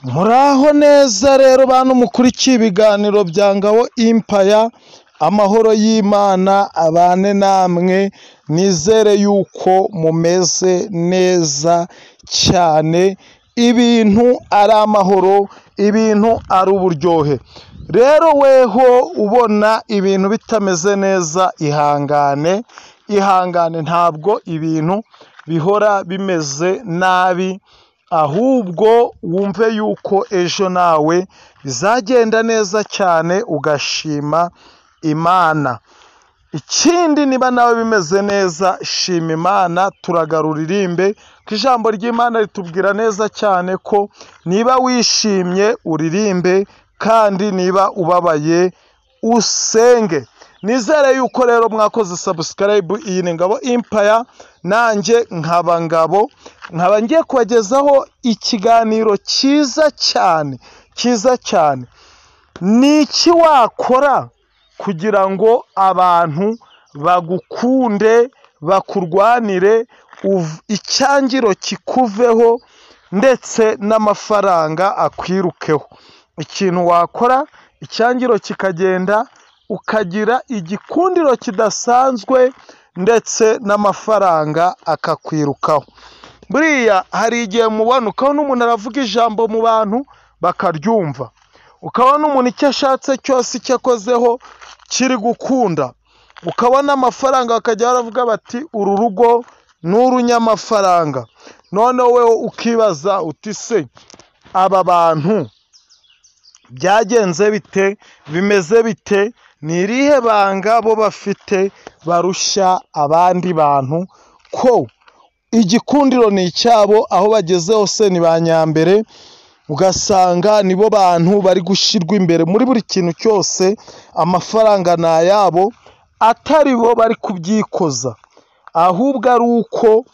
Muraho neza rero bantu mukurikiye ibiganiro bya Ngabo Empire, amahoro y'Imana abane namwe, nizere yuko mumeze neza cyane, ibintu ari amahoro, ibintu ari uburyohe. Rero weho ubona ibintu bitameze neza, ihangane, ihangane, ntabwo ibintu bihora bimeze nabi, ahubwo wumve yuko ejo nawe bizagenda neza cyane ugashima Imana. Ikindi niba nawe bimeze neza, shima Imana, turagarura uririmbe, ko ijambo ry'Imana ritubwira neza cyane ko niba wishimye uririmbe, kandi niba ubabaye usenge. Nizere yuko rero mwakoze subscribe, iyi ni Ngabo Empire, nanjye nkaba Ngabo, nkaba ngiye kubagezaho ikiganiro cyiza cyane, cyiza cyane. Ni iki wakora kugira ngo abantu bagukunde, bakurwanire, icyangiro kikuveho ndetse n'amafaranga akwirukeho? Ikintu wakora icyangiro kikagenda, ukagira igikundiro kidasanzwe ndetse n'amafaranga akakwirukaho. Buriya hari igihe mubona ukabona umuntu aravuga ijambo mu bantu bakaryumva, ukabona umuntu icyo ashatse cyose icyo akozeho kiri gukunda, ukabona amafaranga bakajya baravuga bati uru rugo ni urunyamafaranga. Noneho wowe ukibaza uti se aba bantu byagenze bite, bimeze bite, ni irihe banga bo bafite barusha abandi bantu, ko igikundiro ni icyabo, aho bageze hose ni ba nyambere, ugasanga nibo bantu bari gushyirwa imbere muri buri kintu cyose, amafaranga ni ayabo, atari bo bari kubyikoza, ahubwo ari uko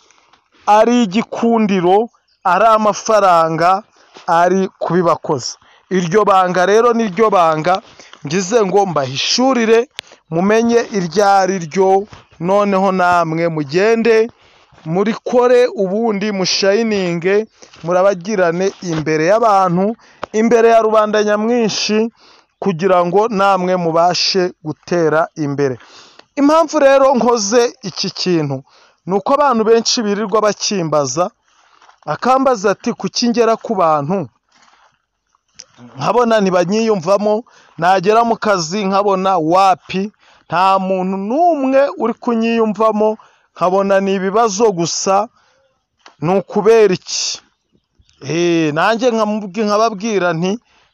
ari igikundiro, ari amafaranga ari kubibakoza. Iryo banga rero ni ryo banga ngize ngo mbahishurire, mumenye iryo ari ryo, noneho namwe mugende murikore, ubundi mushayininge, murabagirane imbere y'abantu, imbere ya rubanda nyamwinshi, kugira ngo namwe mubashe gutera imbere. Impamvu rero nkoze iki kintu ni uko abantu benshi birirwa bakimbaza, akambaza ati kuki ngera ku bantu nkabona ntibanyiyumvamo, nagera mu kazi nkabona wapi, nta muntu n'umwe uri kunyiyumvamo, nkabona ni ibibazo gusa, ni ukubera iki? Nanjye nkababwira nti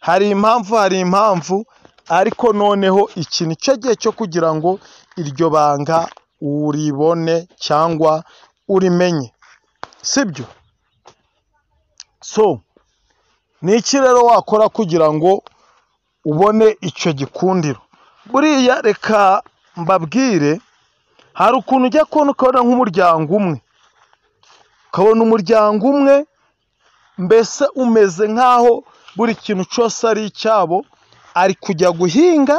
hari impamvu, hari impamvu, ariko noneho iki ni cyo gihe cyo kugira ngo iryo banga uribone cyangwa urimenye, sibyo? So ni iki rero wakora kugira ngo ubone icyo gikundiro? Buriya reka mbabwire, hari ukuntu ujya kubona ukabona nk'umuryango umwe, ukabona umuryango umwe mbese umeze nk'aho buri kintu cyose ari icyabo, ari kujya guhinga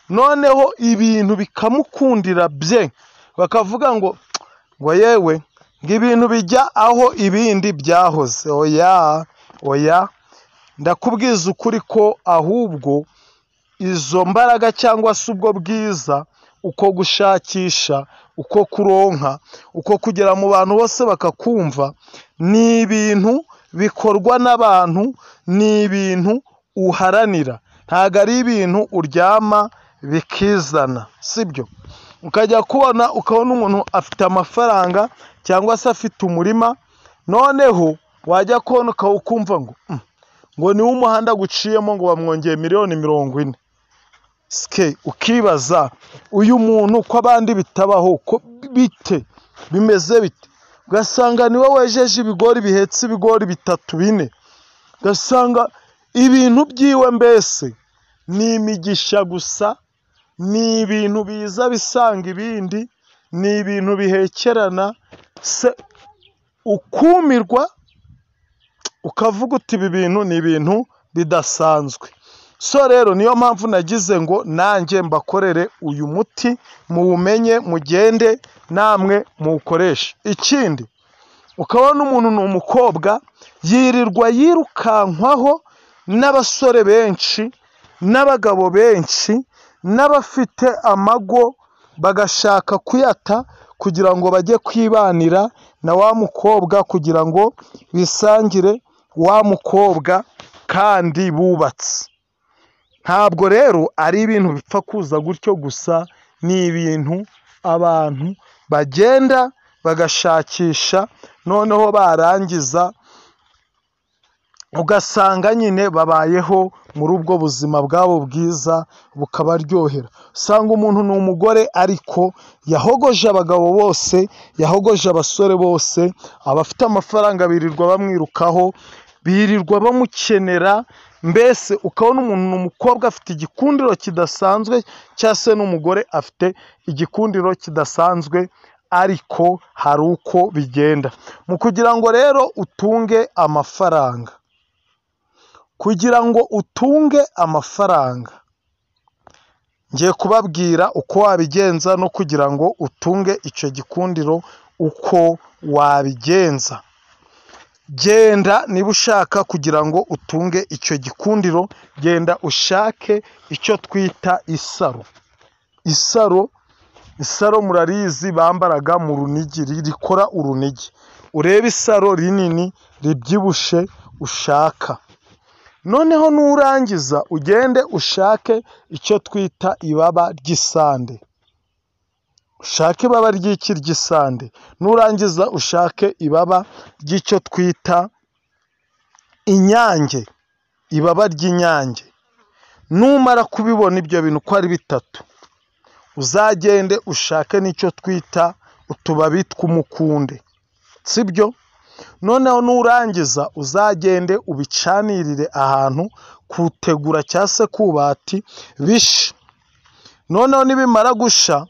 noneho ibintu bikamukundira bye, bakavuga ngo ngo yewe ngo ibintu bijya aho ibindi byahoze. Oya oya, ndakubwiza ukuri ko ahubwo izo mbaraga cyangwa se ubwo bwiza, uko gushakisha, uko kuronka, uko kugera mu bantu bose bakakumva, ni ibintu bikorwa n'abantu, ni ibintu uharanira, ntabwo ari ibintu uryama bikizana, sibyo? Ukajya kubona ukabona umuntu afite amafaranga cyangwa se afite umurima, noneho wajya kubona ukumva ngo ngo niwe umuhanda guciyemo ngo bamwongeye 40 miliyoni. Sike ukibaza uyu muntu ko abandi bitabaho, ko bite, bimeze bite? Ugasanga niwe wejeje ibigori bihetse ibigori 3 4, ugasanga ibintu byiwe mbese ni imigisha gusa, ni ibintu biza bisanga ibindi, ni ibintu bihekerana, se ukumirwa ukavuga uti ibi bintu ni ibintu bidasanzwe. So rero niyo mpamvu nagize ngo nanjye mbakorere uyu muti, muwumenye, mugende namwe muwukoreshe. Ikindi Ukabona umuntu ni umukobwa yirirwa yirukankwaho n'abasore benshi n'abagabo benshi n'abafite amago, bagashaka kuyata kugira ngo bajye kwibanira na wa mukobwa, kugira ngo bisangire wa mukobwa kandi bubatse. Ntabwo rero ari ibintu bipfa kuza gutyo gusa, ni ibintu abantu bagenda bagashakisha, noneho barangiza ugasanga nyine babayeho muri ubwo buzima bwabo bwiza bukabaryohera. Usanga umuntu ni umugore ariko yahogoje abagabo bose, yahogoje abasore bose, abafite amafaranga birirwa bamwirukaho, birirwa bamukenera. Mbese ukabona umuntu ni umukobwa afite igikundiro kidasanzwe, cyangwa se n'umugore afite igikundiro kidasanzwe, ariko hari uko bigenda. Mu kugira ngo rero utunge amafaranga, kugira ngo utunge amafaranga, ngiye kubabwira uko wabigenza no kugira ngo utunge icyo gikundiro uko wabigenza. Genda niba ushaka kugira ngo utunge icyo gikundiro, genda ushake icyo twita isaro. Isaro, isaro murarizi bambaraga mu runigi, rikora urunigi. Urebe isaro rinini ribyibushe ushaka. Noneho nurangiza ugende ushake icyo twita ibaba ry'isande. Ushake ibaba ry'iki ry'isande. Nurangiza ushake ibaba ry'icyo twita inyange, ibaba ry'inyange. Numara kubibona ibyo bintu uko ari bitatu, uzagende ushake n'icyo twita utubabi tw'umukunde, sibyo? Noneho nurangiza uzagende ubicanirire ahantu kutegura cyangwa se kubati bishe. Noneho nibimara gusha,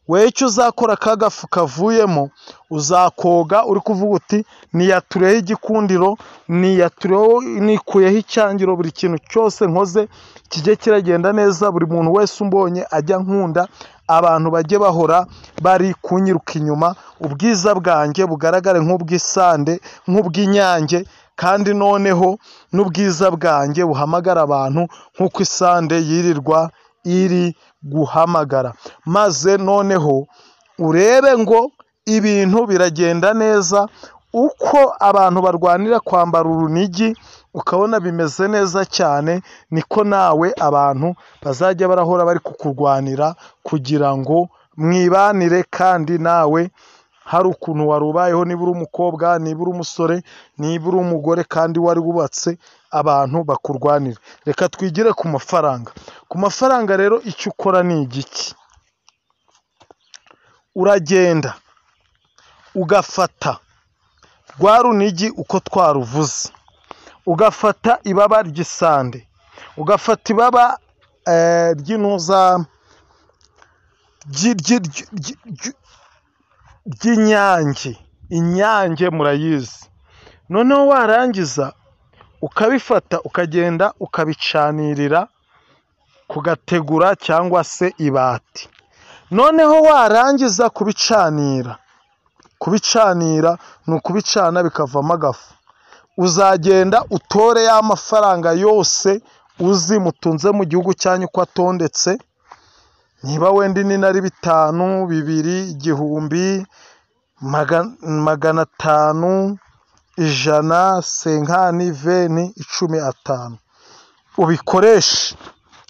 wewe icyo uzakora ka gafu kavuyemo uzakoga uri kuvuga uti niyatureho igikundiro, niyatureho, nikuyeho icyangiro, buri kintu cyose nkoze kijye kiragenda neza, buri muntu wese umbonye ajya nkunda, abantu bajye bahora bari kunyiruka inyuma, ubwiza bwanjye bugaragare nk'ubw'isande, nk'ubw'inyange, kandi noneho n'ubwiza bwanjye buhamagara abantu nk'uko isande yirirwa iri guhamagara. Maze noneho urebe ngo ibintu biragenda neza, uko abantu barwanira kwambara urunigi ukabona bimeze neza cyane, niko nawe abantu bazajya barahora bari kukurwanira kugira ngo mwibanire, kandi nawe hari ukuntu wari ubayeho, niba uri umukobwa, niba uri umusore, niba uri umugore kandi wari wubatse, abantu bakurwanira. Reka twigire ku mafaranga. Ku mafaranga rero icyo ukora ni igiki? Uragenda ugafata rwa runigi uko twaruvuze, ugafata ibaba ry'isande, ugafata ibaba ry'intuza ry'inyange, inyange murayizi. Noneho warangiza ukabifata ukagenda ukabicanirira kugategura cyangwa se ibati. Noneho warangiza kubicanira, kubicanira ni ukubicana bikavamo agafu. Uzagenda utore ya mafaranga yose uzi mutunze mu gihugu cyanyu uko atondetse, niba wenda nini ari 5, 2, 1000, 500, 100, 50, 20, 10, 5, ubikoreshe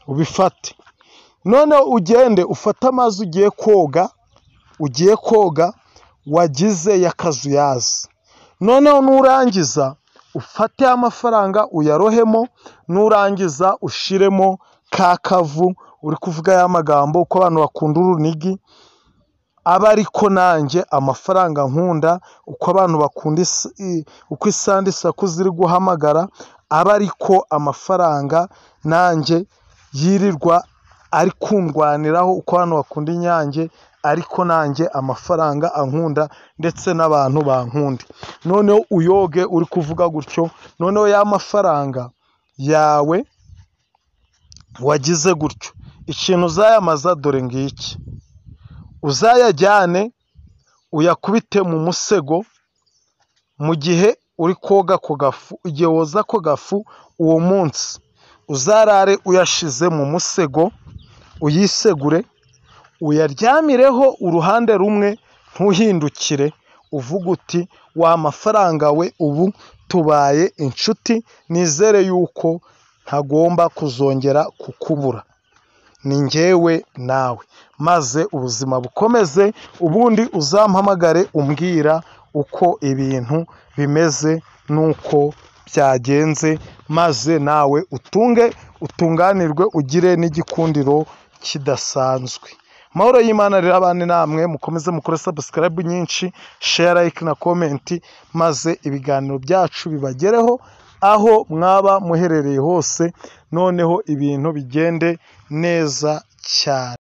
ubifate. Noneho ugende ufate amazi ugiye koga, ugiye koga wagize y'akazuyazi. Noneho nurangiza ufate amafaranga uyarohemo, nurangiza ushiremo ka kavu uri kuvuga ya magambo uko abantu bakunda urunigi, aba ariko nanjye amafaranga nkunda, uko abantu bakunda uko isande isaku ziri guhamagara, aba ariko amafaranga nanjye yirirwa ari kundwaniraho, uko abantu bakunda inyange ariko nanjye amafaranga ankunda ndetse n'abantu bankunda. Noneho uyoge uri kuvuga gutyo, noneho ya mafaranga yawe wagize gutyo, ikintu uzayamaza dore ngiki, uzayajyane uyakubite mu musego, Mu gihe uri koga ako gafu, igihe woza ako gafu uwo munsi uzarare uyashize mu musego, uyisegure, uyaryamireho uruhande rumwe, ntuhindukire, uvuge uti wa mafaranga we ubu tubaye inshuti, nizere yuko ntagomba kuzongera kukubura, ni njyewe nawe, maze ubuzima bukomeze, ubundi uzampamagare umbwira uko ibintu bimeze n'uko byagenze, maze nawe utunge utunganirwe, ugire n'igikundiro kidasanzwe. Amahoro y'Imana rero abane namwe, mukomeze mukore subscribe nyinshi, share, like na comment, maze ibiganiro byacu bibagereho aho mwaba muherereye hose, noneho ibintu bigende neza cyane.